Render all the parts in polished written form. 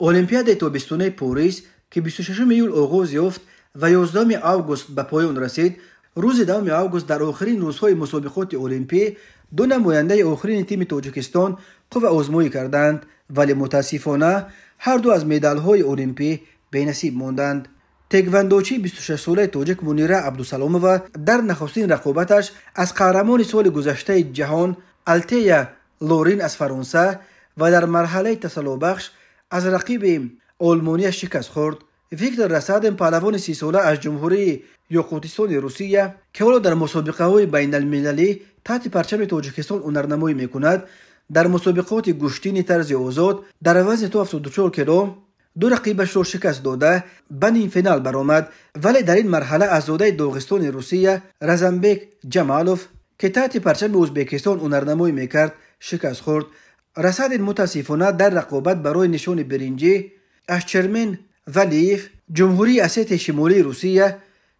Олимпиадаи тобистонаи Порис, ки 26 июл оғоз ёфт ва 11 август ба поён расид, рӯзи 10 август дар охирин рӯзҳои мусобиқоти олимпӣ ду намояндаи охирини тими Тоҷикистон қувваозмоӣ карданд, вале мутаассифона ҳар ду аз медалҳои олимпӣ бенасиб монданд. Теквандочии 26-солаи тоҷик Мунира Абдусаломова дар нахустин рақобаташ аз қаҳрамони соли гузаштаи ҷаҳон Алтея Лорин аз Фаронса ва дар марҳалаи тасаллобахш аз рақиби олмония шикаст хӯрд. Виктор Расадин, паҳлавони 30-сола аз Ҷумҳурии Ёқутистони Русия, ки ҳоло дар мусобиқаҳои байналмилалӣ таҳти парчами Тоҷикистон ҳунарнамоӣ мекунад, дар мусобиқоти гӯштини тарзи озод дар вазни то 74 кило ду рақибашро шикаст дода, ба нимфинал баромад, вале дар ин марҳала аз зодаи Доғистони Русия Разамбек Ҷамалов, ки таҳти парчами Ӯзбекистон ҳунарнамоӣ мекард, шикаст хӯрд. Расадин мутаассифона дар рақобат барои нишони биринҷӣ аз Чермен Валиев, Ҷумҳурии Осетияи Шимолии Русия,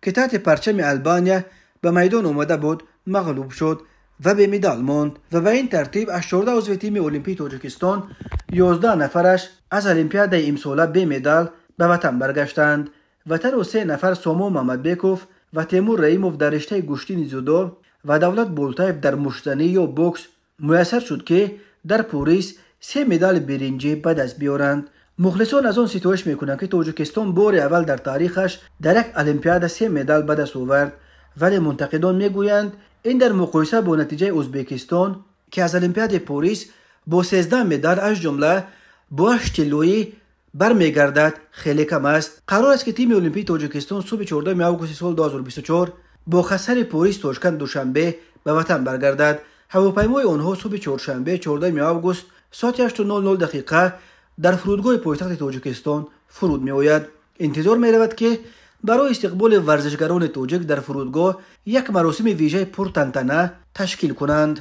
ки таҳти парчами Албания ба майдон омада буд, мағлуб шуд ва бемедал монд. Ва ба ин тартиб аз 14 узви тими олимпии Тоҷикистон 11 нафараш аз олимпиадаи имсола бемедал ба ватан баргаштанд ва танҳо се нафар, Сомон Мамадбеков ва Темур Раимов дар риштаи гӯштини дзюдо ва Давлат Болтаев дар муштзанӣ ё бокс, муяссар шуд, ки дар Порис се медали биринҷӣ ба даст биёранд. Мухлисон аз он ситоиш мекунанд, ки Тоҷикистон бори аввал дар таърихаш дар як олимпиада се медал ба даст овард, вале мунтақидон мегӯянд, ин дар муқоиса бо натиҷаи Ӯзбекистон, ки аз олимпиадаи Порис бо 13 медал, аз ҷумла бо ҳашт тиллоӣ бармегардад, хеле кам аст. Қарор аст, ки тими олимпии Тоҷикистон субҳи 14 августи соли 2024 бо хатсайри Порис Тошканд Душанбе ба ватан баргардад. Ҳавопаймои онҳо субҳи чоршанбе, 14 август, соати 8:00 дақиқа дар фурудгоҳи пойтахти Тоҷикистон фуруд меояд. Интизор меравад, ки барои истиқболи варзишгарони тоҷик дар фурудгоҳ як маросими вижаи пуртантана ташкил кунанд.